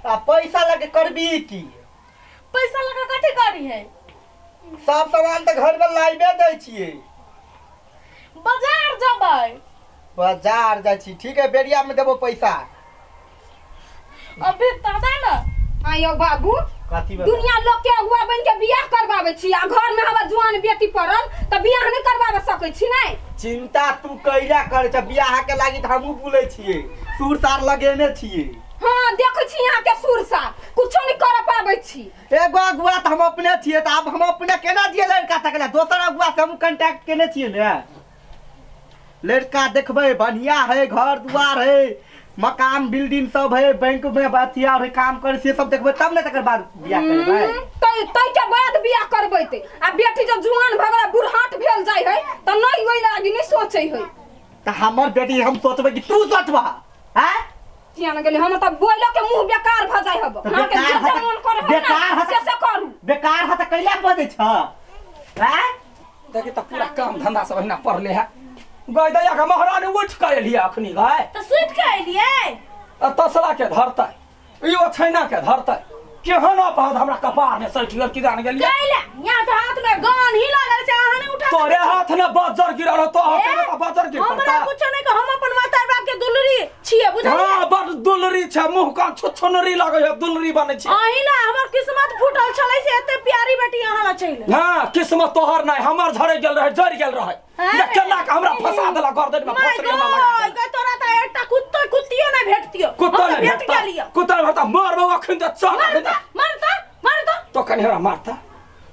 आ पैसा लगे करबी की? पैसा लगा कथी करी है? सब सामान त घर में लाइबे दै छियै। बाजार जबै। बाजार जाइ छी, ठीक है, बेरिया में देबो पैसा। अभी दादा ना आयो बाबू, दुनिया लोग के अगुआ बन के बियाह करवावे छी आ घर में हमर जुआन बेटी पड़ल त बियाह नहीं करवावे सकै छी। नहीं चिंता तू कैला करे छ, बियाह के लागी त हमहू बोलै छियै, सुर सार लगेने छियै। हां देखै छी यहां के सुर सार कुछो नहीं कर पाबै छी। एगो अगुआ त हम अपने छियै, त आब हम अपने केना दिए लड़का तकला? दोसर अगुआ से हम कांटेक्ट केने छियै ने। लड़का देखबै बढ़िया है, घर दुआर है, मकान बिल्डिंग सब है, बैंक में बातिया है, काम करे से सब देखबै तब ने तकर बाद बियाह करबै। तै तै के बाद बियाह करबै ते आ बेटी जब जुआन भ गेला बुढ़ाट भेल जाय है त नहीं ओइ लागी नहीं सोचै है। त हमर बेटी हम सोचबै कि तू सोचबा? हैं किया न गेलै हम त बोलो के मुंह बेकार भ जाय हब। हां के जे मन करे बेकार से करू। बेकार ह त कैला बजै छ? हैं देखि त पूरा काम धंधा सब एहिना पड़ले है। गय दैया के महारानी उठ के एलियै अखनी गय त सुति के एलियै। आ तसला के धरतै, इो छैना के धरतै, केहन अपहद हमरा कपार में सटि गेल की जान गेलियै। कैला यहाँ त हाथ में गान ही लागल छै, अहाँ नहीं उठा। तोरे हाथ में बजर गिरल तो हाथ में त बजर गिर हमरा कुछो नहीं कह, हम अपन माता बाप के दुलरी छियै बुझलियै। हां बड़ दुलरी छै, मुंह कान छुछुनरी लागै है, दुलरी बनै छै। अही ना हमर किस्मत फूटल छलै से एते प्यारी बेटी अहाँ ला चलि। हां किस्मत तोहर नहीं, हमर झरे गेल रहे, जरि गेल रहे। केना के हमरा फंसा देला गर्दन में फंसरी हमरा लगा देला। तोरा त एकटा कुत्ता कुत्तियो नहीं भेटतियो। कुत्ता नहीं भेटता, कुत्ता भेटता मारबो अखन त चल। मारता मारता तो कनी हमरा मारता,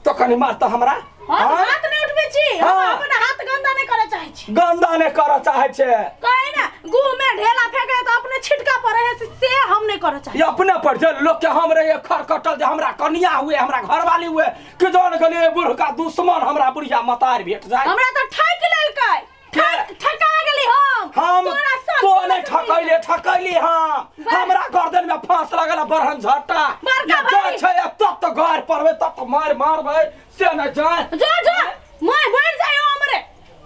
तो कनी मारता हमरा। हाथ नहीं उठबै छी, हम अपन हाथ गंदा नहीं करे चाहै छी। गंदा नहीं करे चाहै छै कहे ना, गुह में ढेला फेंके त अपने छिटका पड़े है से हम नहीं करे चाहै। ये अपने पर जे लोग के हम रहे खरकटल जे हमरा कनिया हुए, हमरा घरवाली हुए, कि जान गेलियै बूढ़ का दुश्मन हमरा बुढ़िया मतार भेट जाय। हमरा त ठकि लेलकै, ठका गेली हम। तोरा तो नहीं ठकैले, ठकैली हम। हमरा गर्दन में फांस लगल बरहन झट्टा जाय छै, तब त घर परबै तब त मार मारबै से न जाय। जो जो मैं मर जाय हमरे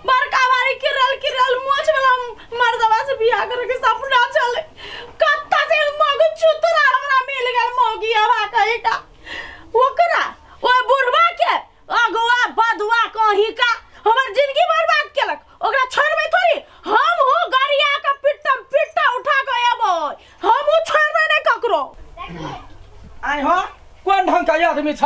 बड़का भारी किरल किरल मोछ वाला मर्दवा से बियाह करे के सपना चले। कत्ता से मगु छुतरा हमरा मिल गेल मौगी हवा कहि का ओकरा ओय बुढ़वा के अगुआ बदुआ कहि का हमर जिंदगी बर्बाद केलक। ओकरा छोड़बै थोड़ी हम, हो गरिया के पिट्टम पिट्टा उठा के एबो हम, उ छोड़बै नै ककरो। आइ हो कोन ढंग के आदमी छ?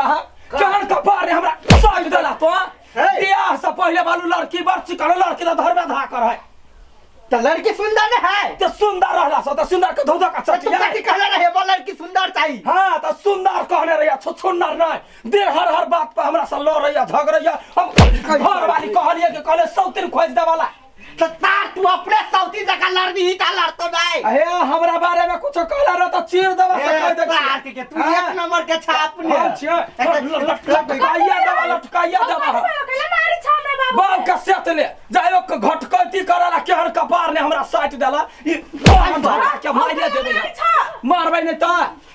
केहन कपार रे हमरा साइड देला तो। बियाह से पहले बालू लड़की बड़ चिकन लड़की त धरबे धा कर है। त लड़की सुंदर न है त सुंदर रहला से त सुंदर के धोधा का चटिया। तू कथि कहले रहे वो लड़की सुंदर चाहिए? हां त सुंदर कहने रहिया, छुछुन्नर नहीं। देर हर हर बात पर हमरा से लड़ैया झगड़ैया। हम घर वाली कहलिए कि कहले सौतीन खोज देवाला त तार तू अपने सौती जका लड़बी ही ता लड़तो नहीं। हे हमरा बारे में कुछ कहला रह त चीर देवा से कह दे तार के तू एक नंबर के छाप ने। हम छियै लटकाइया देवा, लटकाइया देवा। कैला मारी छ हमरा बाबू? बाप के सेत ले जायो के घटकैती करला केहन कपार ने हमरा साटि देला। ई धरा के मारिए देबे, मारबै नै त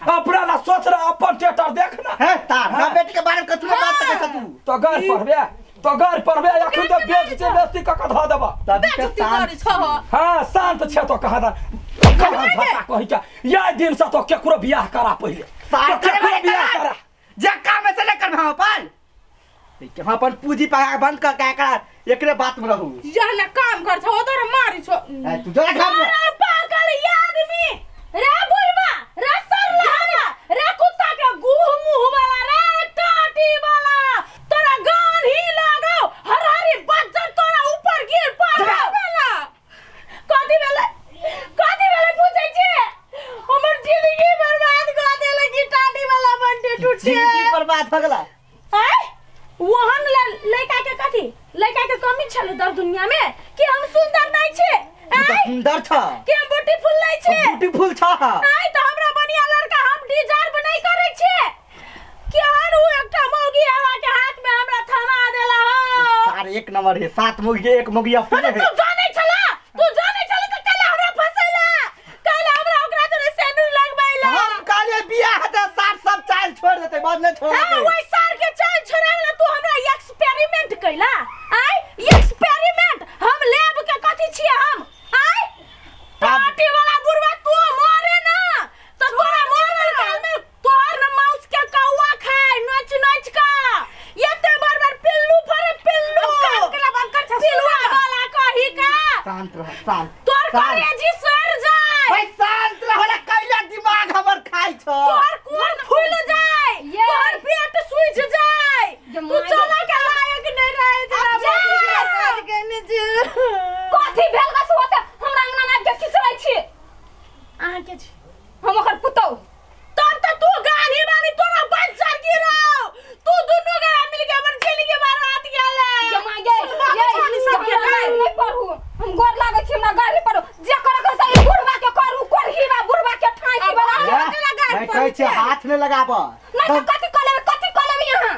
अपना ला सोच रहा, अपन टेटर देख ना। हे तार ना बेटी के बारे में कथु बात सकै छ तू? तो घर पढ़बे, तो घर पढ़बे अखन त बेच जे बेस्ती क क ध देबा। बेइज्जती करै छ। हां शांत छ तो कहा दा कहा झटा कहि के या दिन से तो केकरो बियाह करा पहिले, तो केकरो बियाह करा जे काम से ले करबा अपन के हम अपन पूंजी पा बंद कर के एकरा एकरे बात में रहू। यह ना काम कर छ उधर मारी छ। ए तू जरा घर में पागल ये आदमी रे बुढ़वा रे सरला रे कुत्ता के गुह मुंह वाला रे टाटी वाला तोरा गान ही लागो हर हरी बज्जर तोरा ऊपर गिर पड़ो। कथि भेलै कथि भेलै पूछै छी? हमर जिंदगी बर्बाद क देलक ई टाटी वाला बंटे टूटे। जिंदगी बर्बाद भ गेला। आय वहन लड़का के कथि लड़का के कमी छलै दर दुनिया में कि हम सुंदर नहीं छे? आय सुंदर छ कि हम ब्यूटीफुल नहीं छे? ब्यूटीफुल छ। आय त हमरा बढ़िया लड़का हम डिजर्व नहीं करै छे। केहन उ एकटा मौगी हवा के हाथ में हमरा थमा देला हो। तार एक नंबर है, सात मौगी एक मौगी अपने है। तू जानै छला, तू जानै छला त काल्हि हमरा फसैला, काल्हि हमरा ओकरा जोरे सेनुर लगबैला। हम काल्हि बियाह हेतै सात सब चाल छोड़ देतै, बाद में छोड़ देतै। हां ओइ सार के चाल छोड़ावला तू हमरा एक्सपेरिमेंट कैला। आय एक्सपेरिमेंट हम लैब के कथि छियै हम? आय पार्टी वाला बुढ़वा तू मारे ना त तोरा मारल काल शांत तोर करेजी सर जाय। भाई शांत रहला कैला दिमाग हमर खाइ छ। तोर कोर फूल जाय, तोर पेट सूज जाय, तू चला के लायक नहीं रहे जरा। कथी भेल गस होते हमरा अंगना में आबि के खिचरै छी? अहाँ के छी? हम ओकर पुतौ। तब त तू गानी बानी तोरा बच्चा गिराओ, तू दुनू गरा मिल के हमर जिंदगी बर्बाद गेले। ये मां गे ये सब के गाली नहीं पढ़ू, हम गोर लागै छी, हमरा गाली पढ़ू जे कर के से बुढ़वा के करू कोरहीवा बुढ़वा के ठाई वाला मैं कहै छी हाथ ने लगाब। नहीं त कथि क लेबे, कथि क लेबे यहां?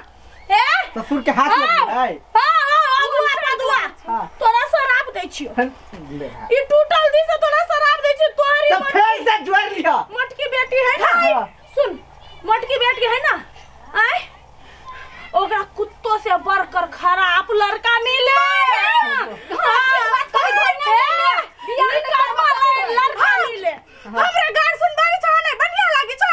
ए ससुर के हाथ लगे। हां हां अगुआ पदुआ तोरा शराब दै छियो, ई टूटल दी से तोरा शराब दै छियो। तोहरी त फेर से जोड़ लिया। मोटकी बेटी है ना, सुन मोटकी बेटी है ना, आय ओकरा कुत्तो से बढ़कर खराब लड़का मिले। हां बात करी धन्य बियाह नहीं करबा लड़का मिले। हमरा गार सुनबारी छ नै बढ़िया लागी छ,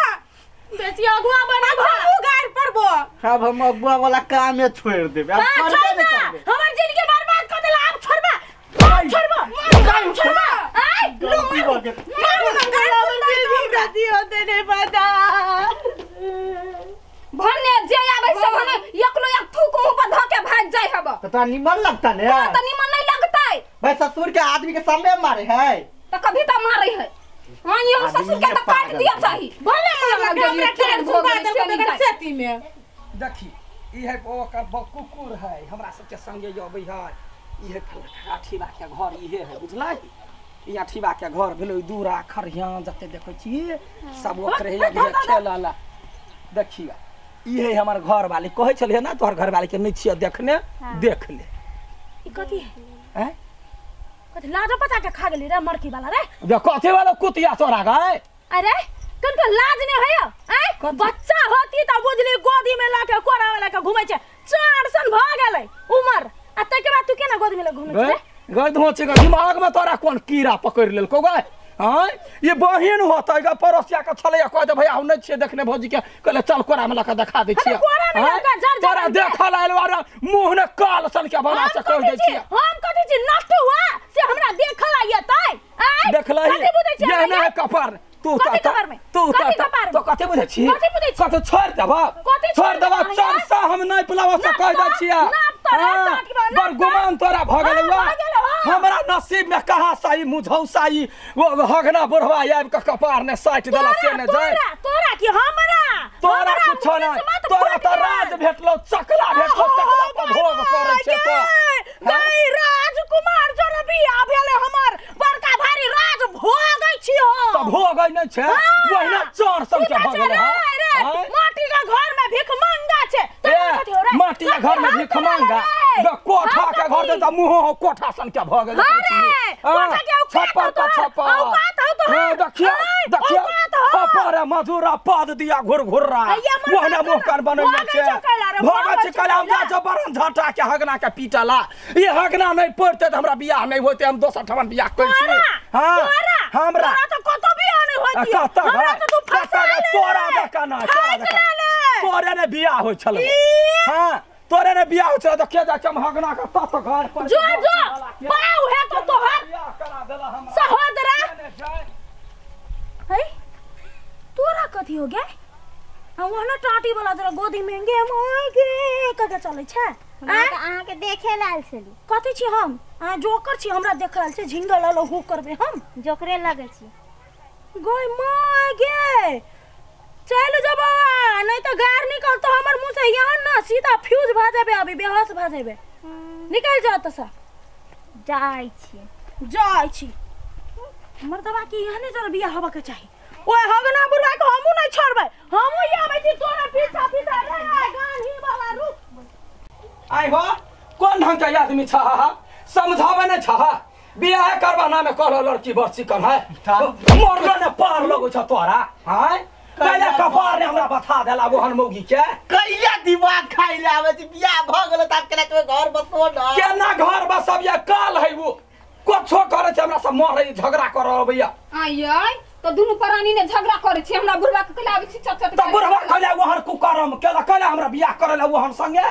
बेसी अगुआ बना हमहु गार पड़बो। अब हम अगुआ वाला काम में छोड़ देबे, अब करबे नहीं करबे। हमर जिंदगी बर्बाद कर देला, अब छोड़बा छोड़बा छोड़बा। आय लो मारू गार सुनबारी दी होते नहीं पता। भन्ने जे आबै से भने एकलो एक थूक मुंह पर धऽ के भाग जाय हब। त तोरा निमन लगता ने? त निमन नहीं लगतै। भाई ससुर के आदमी के सामने मारे है त कभी त मारे है। हां ये ससुर के त काट दिया चाही। भले मार लगे हमरा के सुबा देल के सेती में। देखी ई है ओकर कुकुर है हमरा सब के संगे अबै है। ई है अठीबा के घर, इहे है बुझलै? ई अठीबा के घर भेलै दूरा खरियां जते देखै छी सब ओकरे है खेलला। देखिया ई है हमर घर वाली कहै छलियै ना तोहर घर वाली के नहीं छियै देखने, देख ले। ई कथी है? हैं कथी लाजो पचा के खा गेली रे मरकी वाला रे? देख कथी वाला कुतिया तोरा गए? अरे कनको लाज नहीं है आय? बच्चा होती त बुझली गोदी में लाके कोरा वाला के घुमै छै, 4 सन भ गेलै उमर, आ तै के बाद तू केना गोदी में घुमै छै? गई धोचे के दिमाग में तोरा कोन कीड़ा पकड़ लेलको गए? हां ये बहिन होतै ग पड़ोसिया के छलैया कह दे भैया हम नहीं छियै देखने भौजी के, कहले चल कोरा में लके देखा दै छियै। कोरा में लके जर जर तोरा देखल आयल वाला मुंह ने काल सन के बना से कह दै छियै। हम कथि छी नटुआ से हमरा देखल आयतै? आय देखलही ये ने कपार तू त तू त कथि बुझै छी? कथि छोड़ देबा, छोड़ देबा चमसा हम नहीं पिलावा से कह दै छियै। बड़ गुमान तोरा भ गेलौ। हमरा नसीब में कहाँ सही मुझौसाई वो हगना बुढ़वा आबि के कपार ने साटि देला से ने जाय। तोरा की हमरा तोरा कुछो नहीं, तोरा त राज भेटलो चकला भेटलो, चकला पर भोग करै छै तो। गई राजकुमार जोरे बियाह भेलै हमर, बड़का भारी राज भोगै छी हम। त भोगै नै छै ओहिना चोर सब के भऽ गेलै। माटी के घर में भीख मंगा छै। माटी के घर में भीख मंगा कोठा के घर दे त मुंह कोठा सन के भऽ गेलै। कोठा के छप्पर पर छप्पर औकात हौ तोहर। देखियो देखियो छप्पर मजूरा पद दिया घुर घुर्रा ओहना मुंह कान बनैने छै। भगै छै कल हम जा जबरन झटा के हगना के पीटला। ई हगना नहीं पड़ते त हमरा बियाह नहीं होते, हम दोसर ठमन बियाह करती। हां हमरा त कतो बियाह नहीं होती, हमरा त तू फंसा ले। तोरा जका ना, तोरा जका तोरे ने बियाह होय छलै। हां तोरे ने बियाह होय छलै त के जा हम हगना के तत घर पर जो जो बाऊ है तो तोहर सहोदरा। है तोरा कथी हो गया? आ वहना टाटी वाला जरा गोदी में गे my गे कके चलै छै। अहाँ के देखे लाल छली। कथी छी हम? अहाँ जोकर छी, हमरा देखे लाल छै, झिंगा लाल हो करबे हम जोकरे लगै छी। गई my गे चल जो बौआ, नहीं तो गार निकलतो हमर मुंह से यहाँ ना सीधा फ्यूज भ जेबे, अभी बेहोश भ जेबे। निकल जा त सा। जाइ छी जाइ छी मर्दबा के यहाँ ने जरा बियाह होबा के चाही। ओए हगना बुढ़वा के हमहु नहीं छोड़बै, हमहु आबै छी तोरा पीछा पीछा रे गान्ही वाला रुक। आइ हो कोन ढंग के आदमी छ, समझावे नै छ। बियाह करबा नामे कहलो लड़की बड़ चिकन है, मरलो ने पार लगो छ तोरा। हां कैला कपार ने हमरा बता देला ओहन मौगी के। कैला दिमाग खाइ ले आबै छी, बियाह भ गेल त आब केना तो घर बसबो न? केना घर बसब या काल है वो कुछो करे छै हमरा सब मरे झगड़ा कर अबैया। आय आय त दुनु प्राणी ने झगड़ा करे छी, हमरा बुढ़वा के कैला आबै छी चट चट। त बुढ़वा कैला ओहन कुकरम केला कैला हमरा बियाह करे ला ओहन संगे?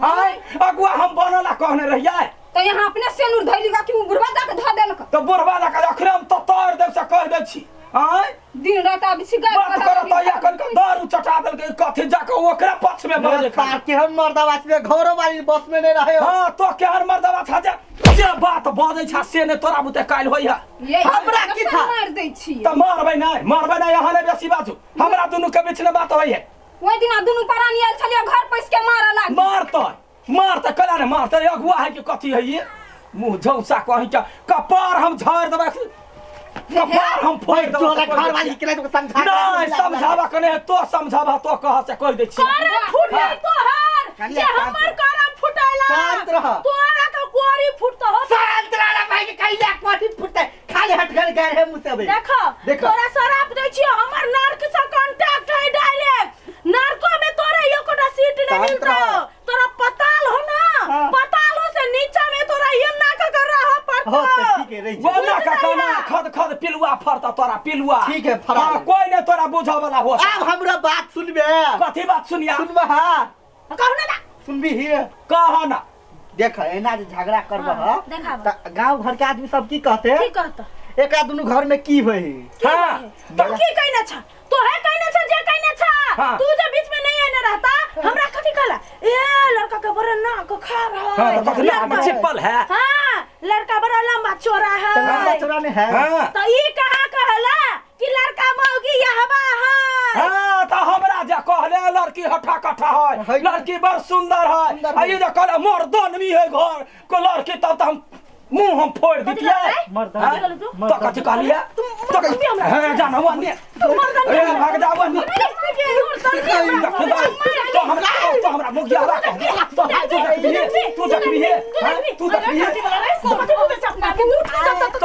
आय अगुआ हम बनला कहने रहियै। तो यहाँ अपने सेनुर धइली का कि उ बुढ़वा जाके ध देलक तो बुढ़वा जाके अखरे हम तो तोड़ देब से कह दै छी आय दिन रात आबि छी गाय बात करत या कन के दारू चटा देलकै कथि जाके ओकरा पक्ष में बाजे सार केहन मर्दवा छै घरो वाली बस में नहीं रहे हां तो केहन मर्दवा छा जे बात बाजै छा से नै तोरा बुते काल होई है हमरा की था मार दै छी त मारबै नै मारबै नै यहाँ नै बेसी बाजू हमरा दुनु के बीच में बात होई है ओइ दिना दुनु परानी आयल छलियै घर पैस के मारऽ लाग मारतै मारतै कला ने मारतै अगुआ है कि कथि है ये मुंह झौसा कहि के कपार हम झाड़ देबै कपार हम फोड़ देबै तोरा घर वाली के तो समझा नहीं समझावा के नहीं तो समझावा तो कह से कह दै छी करम फुटै तोहर जे हमर करम फुटैला शांत रह तोरा तो गोरी फुटतो हो शांत रह रे भाई के कैला कोठी फुटतै खाली हट घर गए है मुंह से अबे देखो तोरा शराब दै छी हमर नर्क से कांटेक्ट है डायरेक्ट नर्को में तोरा एकोटा सीट नहीं मिलतो तोरा पताल हो ना पताल हो से नीचा में तोरा ये ना का कर रहा पड़तो हो त ठीक है रही वो ना का काना खद खद पिलुआ फरता तोरा पिलुआ ठीक है फरा हां कोई ने तोरा बुझा वाला हो अब हमरा बात सुनबे कथि बात सुनिया सुनबा हां कहू ना सुनबी ही कह ना देख एना जे झगड़ा करब ह त गांव घर के आदमी सब की कहते की कहता एकरा दुनु घर में की होई हां तो की कहना छ तो है कहना छ जे कहना छ तू जे बीच में नहीं आने रहता हमरा कथि कहला ए लड़का के बड़ा नाक खा रहा है हां तो कथि नाक छिपल है हां लड़का बड़ा लंबा चौड़ा है लंबा चौड़ा नहीं है हां तो ई कहां कहला कि लड़का मौगी यहबा है हां तो हमरा जे कहले लड़की हठा कठा है लड़की बड़ सुंदर है आ ई जे कहले मर्दनमी है घर को लड़की तब त हम मुंह हम फोड़ दितियै मर्दन तो कथि कहलियै तो हां जाना हुआ ने ए भाग जाओ ने तो हमरा मुखिया बा तो तू देखबी हे तू देखबी हे तो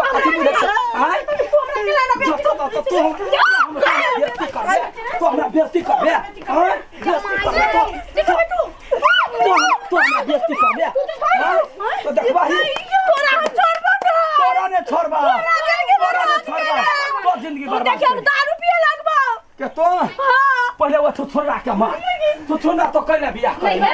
कथि बोले हां तू हमरा बेइज्जती करबे हां तू हमरा बेइज्जती करबे तो देखबा ही तोरा हम छोड़बो ना तोरा ने छोड़बा तोरा ने छोड़बा तो जिंदगी बर्बाद देखियो दारू पिए लगबो के तो हां पहले वो छोड़ा के मार तू छोड़ा तो कैला बियाह करले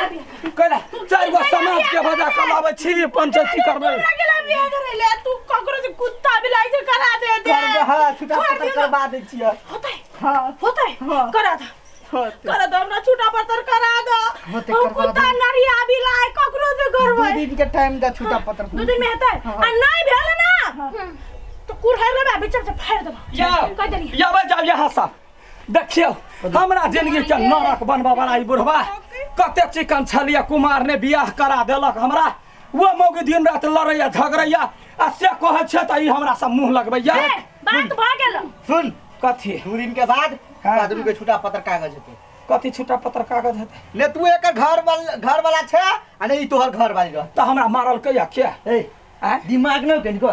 कैला चार गो समाज के बजा के लाबै छी पंचायती करबै तोरा बियाह करैले तू ककरो से कुत्ता बिलाई से करा दे दे करबे हां छुटा पत्र करवा दै छियै होतै हां होतै करा दे करा दो हमरा छुटा पत्र करा दो हम कुत्ता नरिया बिलाई ककरो से करबै 2 दिन के टाइम दे छुटा पत्र 2 दिन में हेतै आ नहीं भेल ना तो कुरहै लेबै बिचर से फाड़ देबो कह देली या बे जाब यहां से देखियो हमरा जिंदगी के नरक बनबा वाला ई बुढ़वा कते चिकन छलिया कुमार ने बियाह करा देलक हमरा वो मौगी दिन रात लड़ैया झगड़ैया आ से कहै छै त ई हमरा से मुंह लगबैया बात भ गेल सुन कथि 2 दिन के बाद आदमी के छुटा पत्र कागज हेतै कथि छुटा पत्र कागज हेतै ने तू एकर घर वाला छै आ ने ई तोहर घर वाली रह त हमरा मारल कहिया के ए दिमाग न कनिको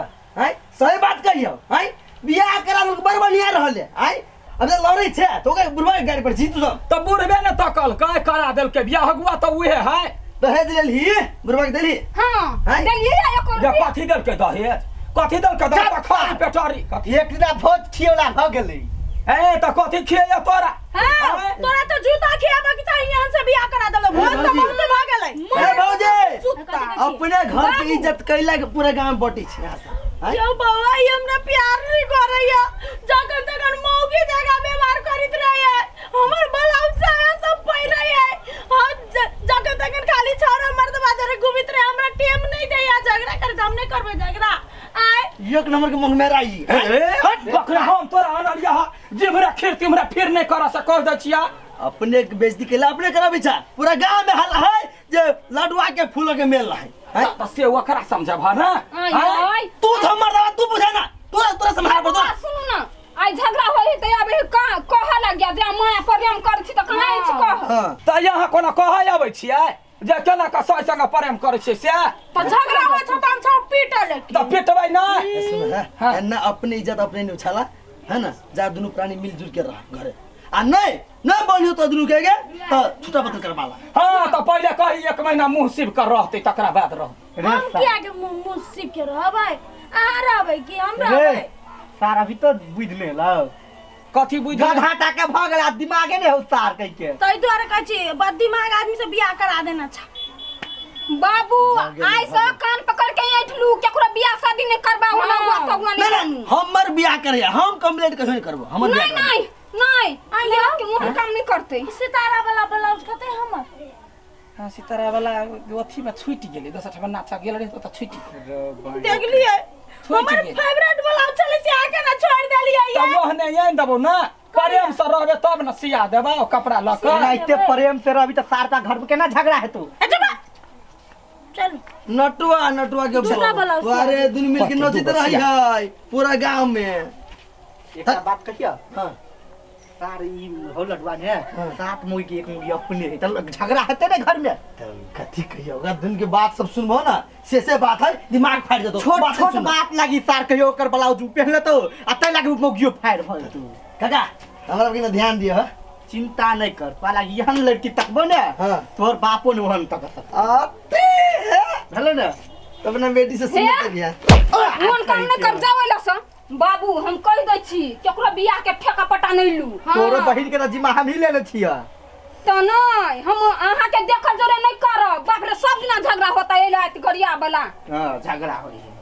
आय सही बात कहियो आय बियाह करा देलक बड़ बढ़िया रहल आय अब लड़ै छै तो ओकर बुढ़वा के गाड़ी पर छी तू सब त बुढ़बे ने तकल काय करा देलकै बियाह हगुआ त उहे है दहेज लेलही बुढ़वा के देलही हां देलही एको जे कथि देलकै दहेज कथि देलकै दहेज खाली पेटारी कथि एक दिना भोज खियोला भ गेलै ए त कथि खिया तोरा हां तोरा त जूता खियाबा के चाही यहां से बियाह करा देलौ भोज त बहुत भ गेलै ए भौजी अपने घर के इज्जत कैला के पूरा गांव में बटी छै यहां से यो बौआ ई हमरा प्यार नहीं करैया जखन तखन मौगी जगह व्यवहार करैत रहैया हमर ब्लाउज साया सब पहिरैया हम जखन तखन खाली छौड़ा मर्द बाजार घुमित रहे हमरा टेम नहीं दैया झगड़ा कर हम नहीं करबै झगड़ा आय एक नंबर के मंगमेरा ई ए हट बकरा हम तोरा आनल यहा जिमरा खीर तिमरा फिर नहीं करा से कह दै छिया अपने के बेइज्जती कैला अपने करा बिछा पूरा गांव में हल्ला है जे लडुआ के फूल के मेल है त से ओकरा समझबा ना तू तो मर्दवा तू बुझा ना तोरा तोरा संभाल पड़तो सुनू ना आई झगड़ा होई त आबे कह लग गया जे माया प्रेम करै छी त कहाँ छी कह त यहाँ कोना कहै आबै छियै जे केना क सही संग प्रेम करै छियै से त झगड़ा होइ छ त हम छ पीटल त पिटबै ना सुन है ना अपने इज्जत अपने ने उछाला है ना जा दुनु प्राणी मिलजुल के रह घरे आ नहीं नहीं बोलियो तो दुनु के त छुटा पत्र करवाला हां त पहिले कही एक महीना मुंह सिब कर रहतै तकरा बाद रह हम किया के मुंह सिब के रहबै अहाँ रहबै कि हम रहबै सार अभी तो बुझ ले लो कथी बुझ गधा टाके भ गेला दिमागे नै हो सार कहि के तै दुआरे कहै छी बद दिमाग आदमी से बियाह करा देना छ बाबू आइ से कान पकड़ के ऐठलू केकरो बियाह शादी नहीं करबा हमरा अगुआ तगुआ नहीं नहीं नहीं हमर बियाह करे हम कंप्लेंट कहियो नहीं करबो हमर नहीं बियाह नहीं नहीं आइयो के मुंह काम नहीं करते। सितारा वाला ब्लाउज कते हमर? हां सितारा वाला अथी में छूटि गेलै दोसर ठाम नाचा गेल रहे त छूटि गेल। देखलिए हमर फेवरेट ब्लाउज चले से आके ना छोड़ देलिए। तब ओहने आनि देबौ ना प्रेम से रहबे तब न सिया देबौ कपड़ा ल क। एते प्रेम से रहबी त सारता घर में केना झगड़ा हेतौ? चल नटुआ नटुआ के अरे दुनु मिल के नचित रही है पूरा गांव में। एक बात कहिया हां सार ई हो लडुआ ने सात मुई के एक मुई अपने है त झगड़ा हेतै ने घर में। त कथि कहियो ओकरा दुन के बात सब सुनबो ना से बात है दिमाग फाड़ जतो। छोट छोट बात लागी सार कहियो ओकर ब्लाउज पहन लेतो आ तै लागी मोगियो फाड़ भल तू। काका हमरा के ध्यान दियो चिंता नहीं कर पाला यहन लड़की तकबो ने तोर बापो ने ओहन तक आते भेलो ने तब ना बेटी से सुनत बियाह ओहन काम नहीं कर जाओ लस बाबू हम कह दै छी केकरो बियाह के ठेका पटा नहीं लू। तोरो बहिन के जिम्मा हम ही लेने छियै त नहीं हम अहाँ के देखल जोरे नहीं करब। बाप रे सब दिना झगड़ा होता है रात गरिया वाला। हां झगड़ा होई है।